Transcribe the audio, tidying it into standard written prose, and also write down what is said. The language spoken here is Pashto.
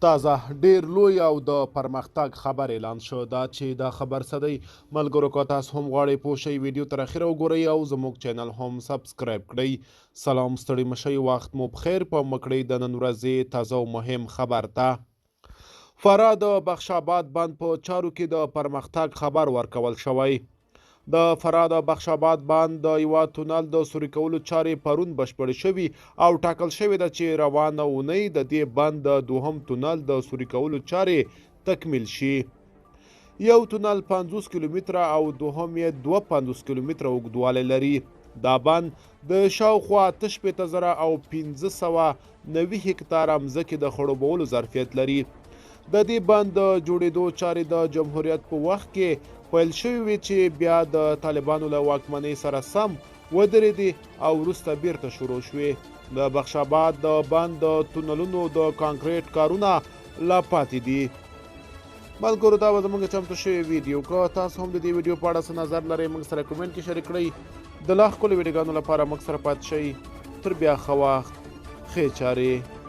تازه ډیر لوی او د پرمختګ خبر اعلان شو. دا چې دا خبر څه دی ملګرو، که تاسو هم غواړئ پوه شئ، ویډیو تر اخره وګورئ او زموږ چینل هم سبسکرایب کړئ. سلام، ستړي مشئ، وخت مو پخیر. په مکړئ د نن ورځې تازه او مهم خبر ته. فراه د بخش آباد بند په چارو کې د پرمختګ خبر ورکول شوی. د فراه د بخش آباد بند د یوه تونل د سوري کولو چارې پرون بشپړې شوې او ټاکل شوې ده چې روانه اونۍ د دې بند د دوهم تونل د سوري کولو چارې تکمیل شي. یو تونل 50 کیلومتره او دوهم یې 52 کیلومتره اوږدوالی لري. دا بند د شاوخوا 68,590 هکتاره مځکې د خړوبولو ظرفیت لري. د دې بند د جوړېدو چارې د جمهوریت په وخت کې پیل شوې وې چې بیا د طالبانو له واکمنۍ سره سم ودرېدې او وروسته بیرته شروع شوې. د بخش آباد د بند د تونلونو د کانکریټ کارونه لا پاتې دي. ملګرو، دا به زموږ چمتو شوې ویډیو. که تاسو هم د دې ویډیو په اړه څه نظر لرئ، موږ سره کومنټ کې شریک کړئ. د لا ښکلو ویډیوګانو لپاره موږ سره پاتې شئ. تر بیا ښه وخت، ښې چارې.